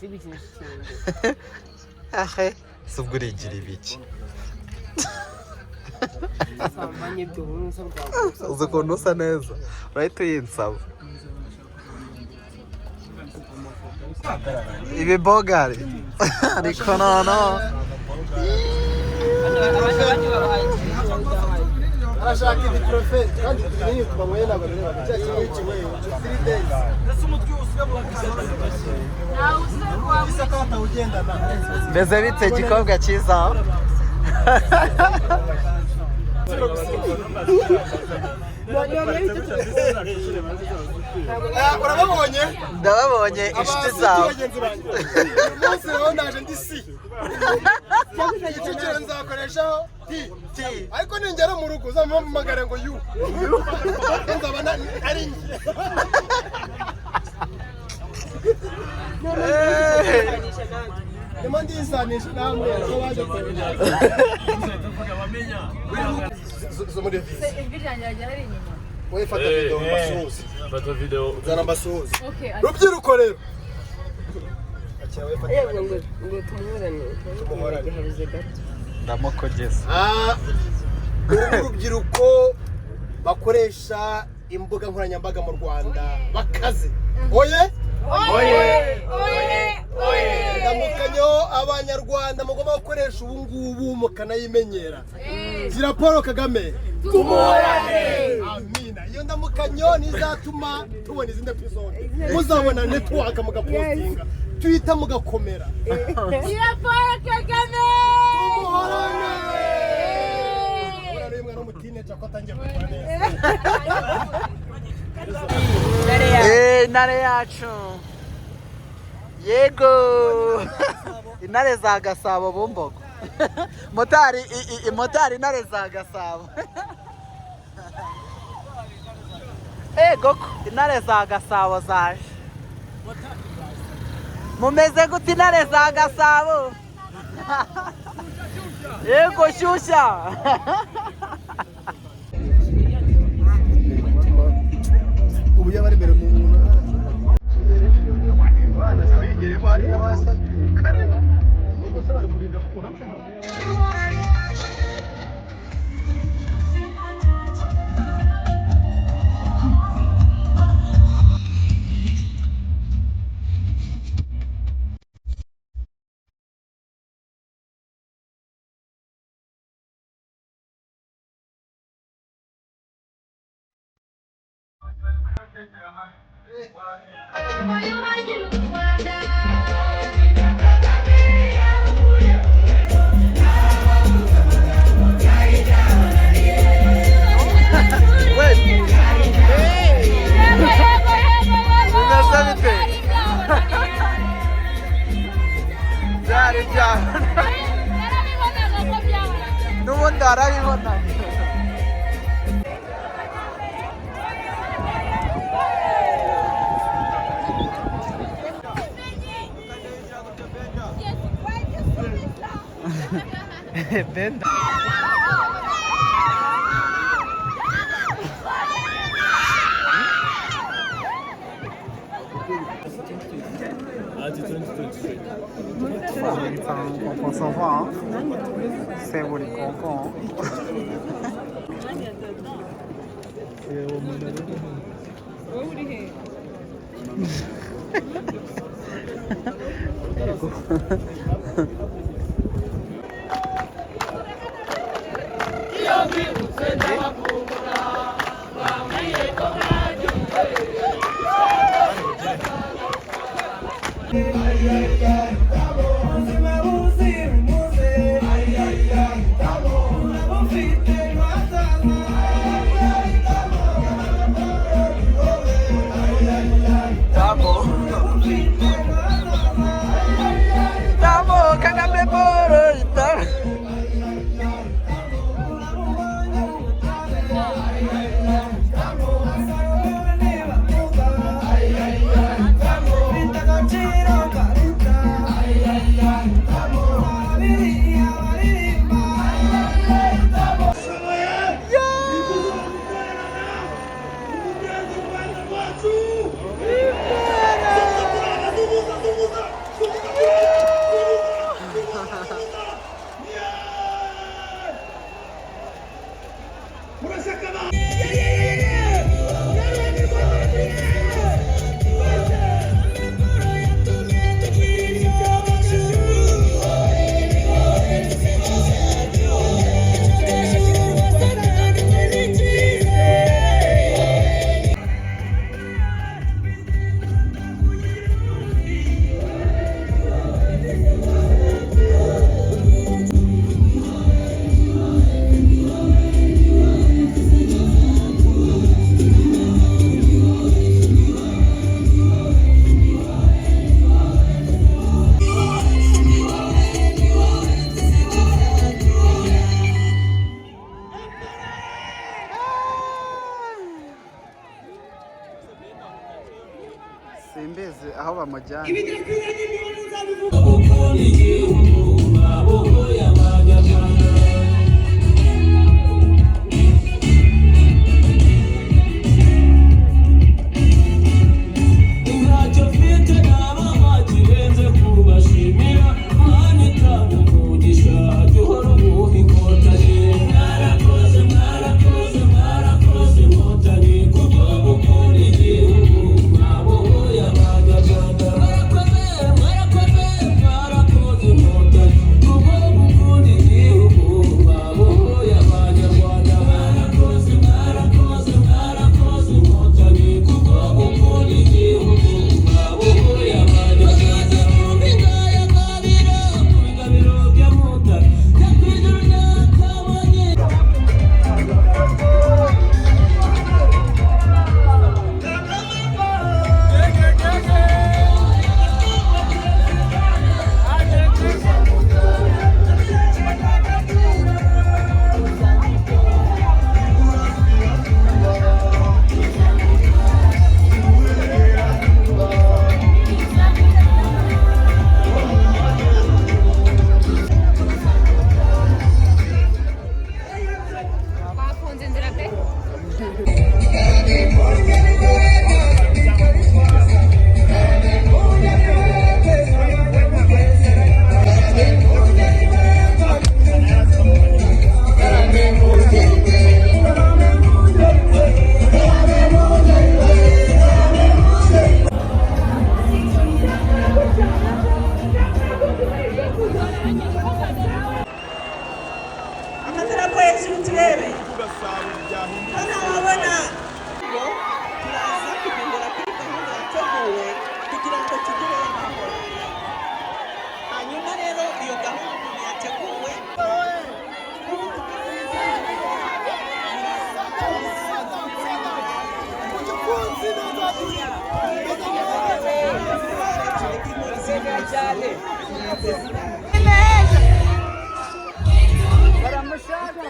Si gukinisha ikintu. Ahe, si ubwo urigira ibiki? Sambanye ibyo ubusa bwawe. Uzi ukuntu usa neza, urahita uyinsaba ibi bogari, ariko noneho Arashaka ibi trofe kandi niyo tubanyweye ntabwo bireba cya kimwe kinyweye 3 days. Isaka atawugendana. Mbese bite, igikobwa cyiza? Urababonye? Ndababonye, inshuti zawe. Bagenzi banjye, uyu munsi rero ndaje ndi si Kicukiro, nzakoreshaho T, ariko ningera mu rugo uzamuhamagare ngo U, nzaba ari njye. Ndimo ndisanisha namwe ko baje kureba zo muri visi. Ijwi ryanjye ryagiye hari inyuma. Wowe fata video mbasuhuze. Fata video. Zana mbasuhuze. Okay. Rubyiruko rero. Akira, wowe fata. Yego, ngo tumuhorane. Tumuhorane. Habuze gato. Ndamukogeza. Ah, uru rubyiruko bakoresha imbuga nkoranyambaga mu Rwanda bakaze, oye! Oye, oye, oye! Ndamukanyo abanyarwanda mugomba gukoresha ubu ngubu mukanayimenyera: gira Paul Kagame, Tumuhorane! Amina. Iyo ndamukanyo nizatuma tubona izindi episode, muzabona network, mugapostinga Twitter, mugakomera. Gira Paul Kagame! Tumuhorane! Urabona rero umwana w'umuteenager ko atangiye gukora neza. Eh, intare yacu, yego, intare za Gasabo, Bumbogo, motari, motari, intare za Gasabo, ego ko intare za Gasabo zaje. Mumeze gute, intare za Gasabo? Yego, shyushya. Ubu yaba ari imbere mu muntu. Yego, yego, yego, yego! Bimeze bite? Byari byabonanye. Byari byabona. Narabibonaga ko byabonanye. N'ubundi warabibona. Benda. Ati 2023. On s'en va, hein. C'est buri konko. Wowe uri he? Yego. Tamo. Tamo, Kagame Paul, tamo. bamujyane. Ntacyo mfite naba kirenze kubashimira. Mana itanga umugisha, jya uhora uwuha Inkotanyi. Mwarakoze, mwarakoze, mwarakoze Inkotanyi, kubwo gukunda igihugu mwabohoye Abanyarwanda. Mwarakoze, mwarakoze, mwarakoze Inkotanyi, kubwo gukunda igihugu mwabohoye Abanyarwanda. Mwarakoze, mwarakoze, mwarakoze Inkotanyi, kubwo gukunda igihugu mwabohoye Abanyarwanda. Bazaza mu mpinga ya Gabiro, ku bigabiro bya Mutara, nyakwijuru nyakabonye. Bafunze inzira pe. Amadarapo hejuru turebe ko ntawabona. Turaza kugendera kuri gahunda yateguwe kugira ngo tugereyo amahoro. Hanyuma rero iyo gahunda ukuntu yateguwe. Baramushaka.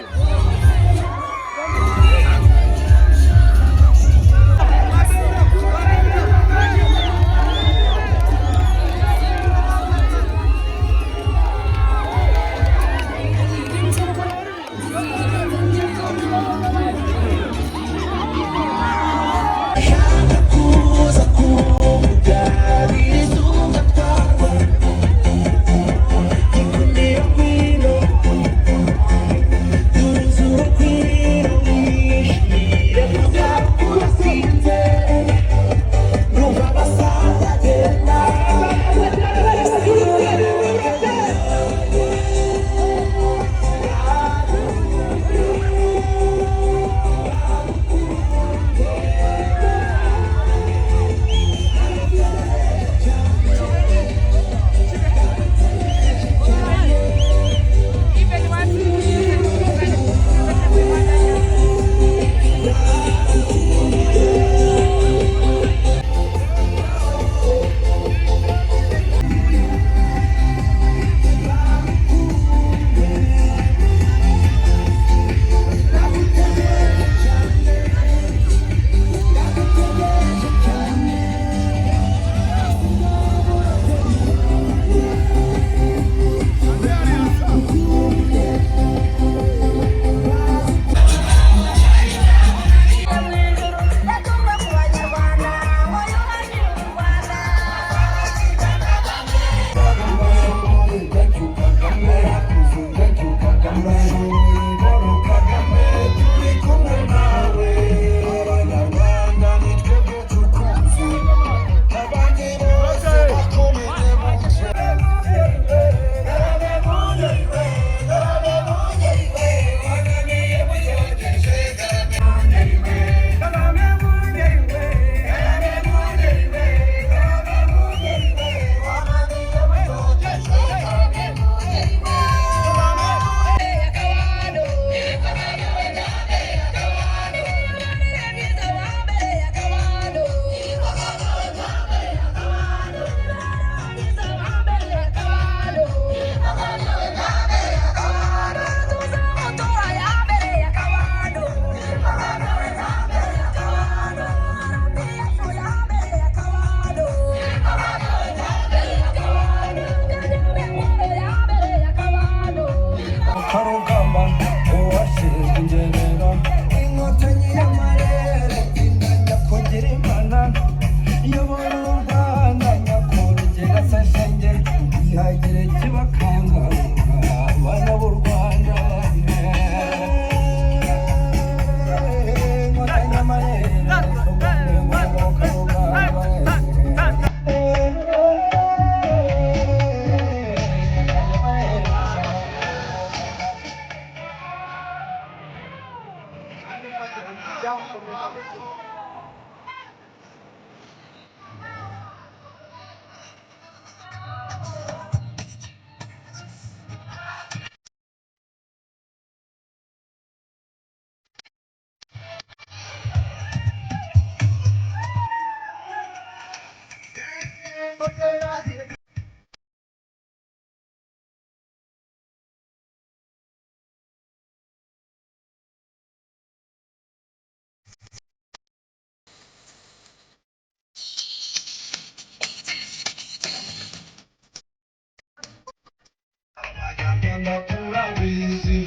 Abanyarwanda turabizi,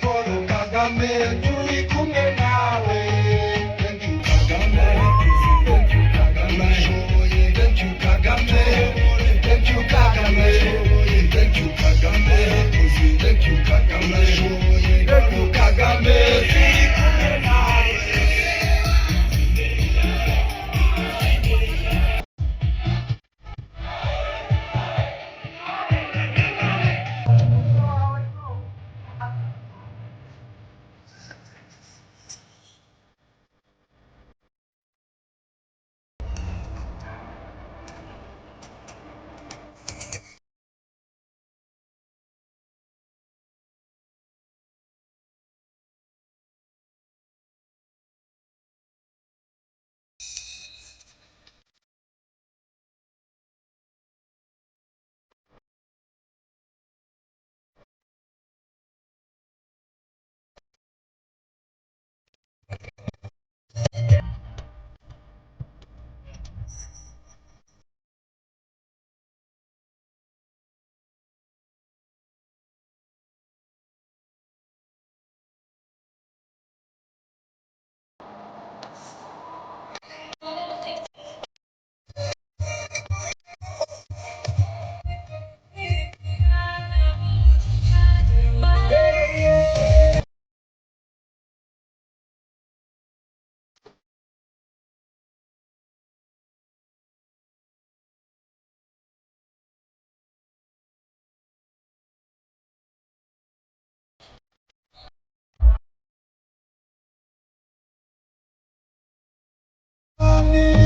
Paul Kagame turi kumwe nawe. Thank you Kagame, thank you Kagame, thank you Kagame, thank you Kagame, thank you Kagame, thank you Kagame, thank you Kagame, turi kumwe nawe.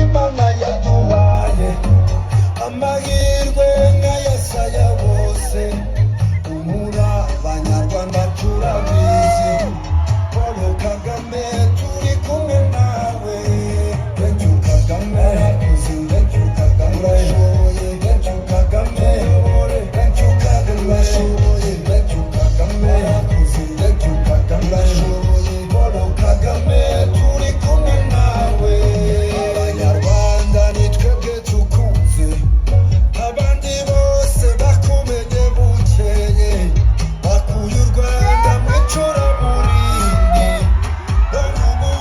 Imana yaduhaye amahirwe nk'ayasaya bose. Umura Abanyarwanda turabizi, Paul Kagame turi kumwe nawe. Thank you Kagame, thank you Kagame, urashoboye. Thank you Kagame, thank you Kagame, urashoboye. Thank you Kagame, thank you Kagame, urashoboye. Paul Kagame turi kumwe nawe. Abanyarwanda ni twebwe tukuzi, abandi bose bakumenye bukeye. Bakuye u Rwanda mu icuraburindi, none ubu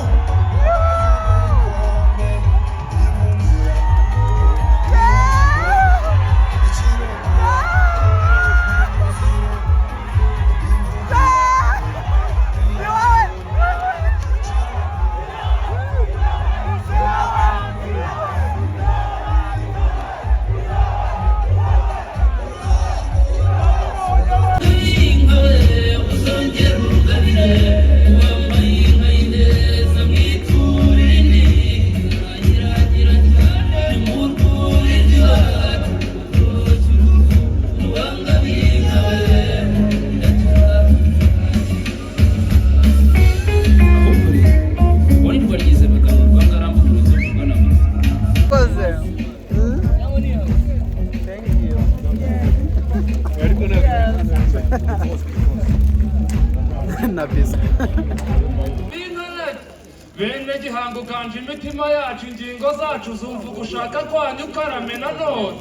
Koze. Thank you. Na biza. Bene Gihango, uganje imitima yacu, ingingo zacu zumva ugushaka kwanyu. Ukaramena none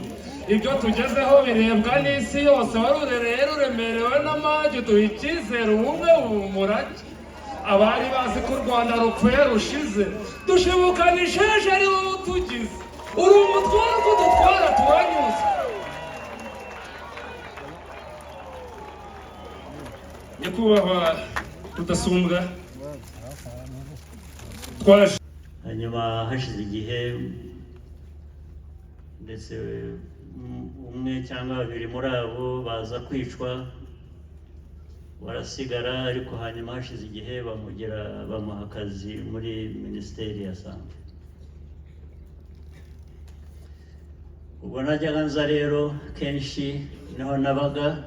ibyo tugezeho birebwa n'isi yose. Warurereye ruremerewe n'amage, duha icyizere, ubumwe umurage. Abari bazi ko u Rwanda rupfuye rushize, dushibukana isheje, ari wowe utugize. Uri umutware, uko dutwara turanyuze. Nyakubahwa Rudasumbwa, twaje. Hanyuma hashize igihe, ndetse umwe cyangwa babiri muri abo baza kwicwa, barasigara. Ariko hanyuma hashize igihe bamugira, bamuha akazi muri Minisiteri ya Santé. Ubwo najyaga nza rero kenshi, niho nabaga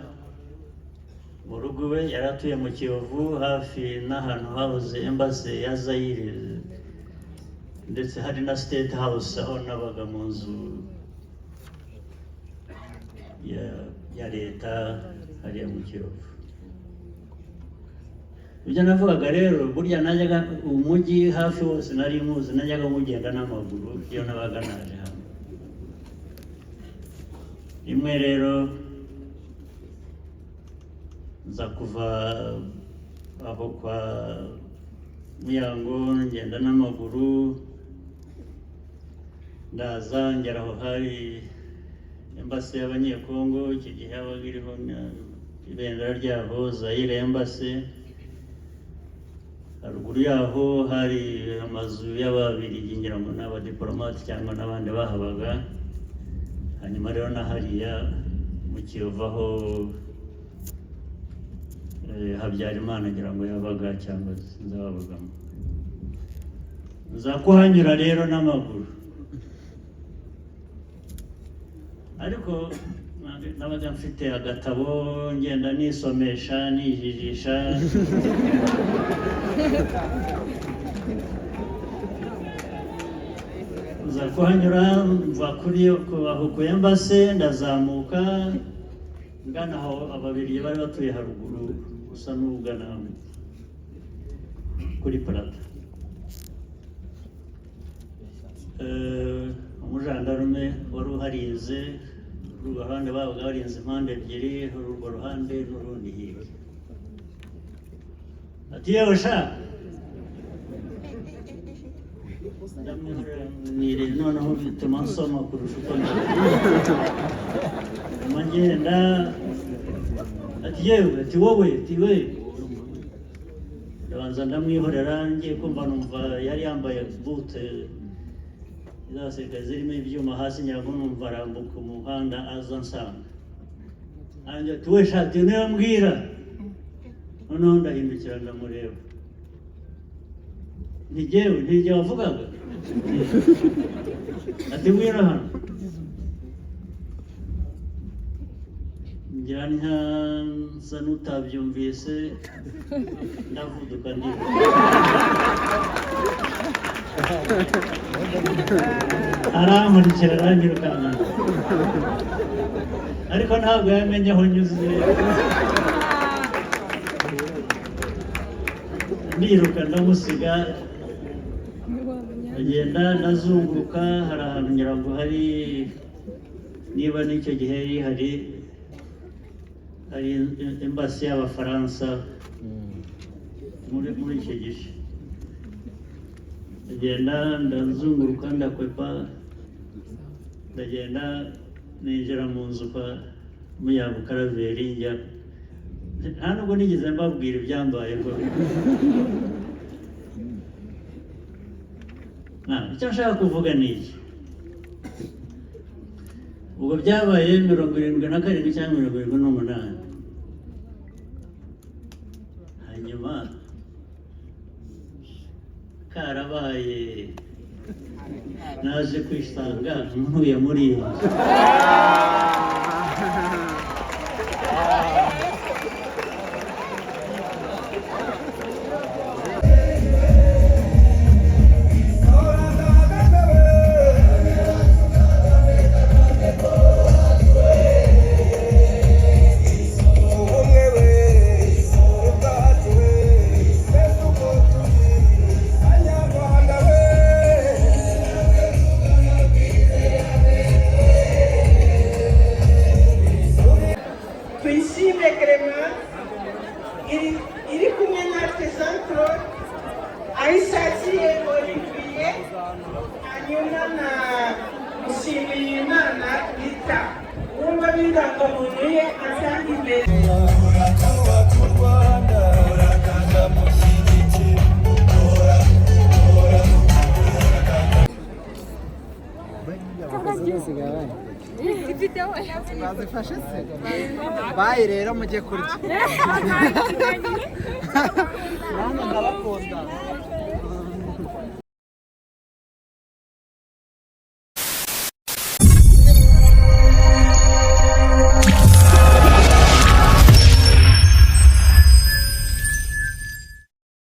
mu rugo iwe. Yari atuye mu Kiyovu, hafi n'ahantu hahoze embassy ya Zayire, ndetse hari na State House, aho nabaga mu nzu ya leta hariya mu Kiyovu. Ibyo navugaga rero, burya najyaga umujyi hafi wose nari muzi, najyaga mugenda n'amaguru iyo nabaga naje hano. Rimwe rero Nza kuva aho kwa Muyango, ngenda n'amaguru, ndaza ngera aho hari embassy y'Abanyekongo. Icyo gihe yabaga iriho ibendera ryabo, Zaire Embassy. Haruguru yaho hari amazu y'Ababiligi, ngira ngo ni abadiporomate cyangwa n'abandi bahabaga. Hanyuma rero na hariya mu Kiyovu aho Habyarimana ngira ngo yabaga cyangwa sinzi ababagamo. Nza kuhanyura rero n'amaguru, ariko nabaga mfite agatabo, ngenda nisomesha, nijijisha. Nza kuhanyura, mva kuri aho ku embassy, ndazamuka ngana aho Ababiligi bari batuye haruguru, usa n'ugana kuri Plateau. Umujandarume wari uharinze urwo ruhande, babaga barinze impande ebyiri, urwo ruhande n'urundi hirya, ati: "Yewe sha!" Ndamwire, noneho bituma nsoma kurusha uko mbere. Nyuma ngenda, ati: "Yewe," ati: "Wowe," ati: "We." Ndabanza ndamwihorera. Ngiye kumva numva yari yambaye botte z'abasirikare zirimo ibyuma hasi, ngira ngo numva arambuka umuhanda aza ansanga. Arangira ati: "We shati," niyo mbwira. Noneho ndahindukira, ndamureba, ni jyewe, ni jye wavugaga? Ati: "Ngwino hano." Ngira nsa n'utabyumvise, ndavuduka ndiruka. Arankurikira, aranyirukankana, ariko ntabwo yamenye aho nyuze. Ndiruka, ndamusiga, ndagenda, ndazunguruka. Hari ahantu ngira ngo hari, niba n'icyo gihe yari hari embassy y'Abafaransa muri icyo gice. Ndagenda, ndazunguruka, ndakwepa, ndagenda, ninjira mu nzu kwa Muyango Karaveri. Njya nta nubwo nigeze mbabwira ibyambayeho. Icyo nshaka kuvuga ni iki: ubwo byabaye 77 cyangwa 78. Hanyuma karabaye, naje kwisanga ntuye muri iyo nzu. Tuyishime Clement iri kumwe natwe, Jean Claude Ahishakiye Olivier, hanyuma na Mushimiyimana Rita. Wumva b'indangamuntu ye atanga imbere. Twubaka u Rwanda, ndamushyigikira. Tora, tora, tora. Bazifashe se? Bayi rero, mujye kurya. Namwe ndabakunda.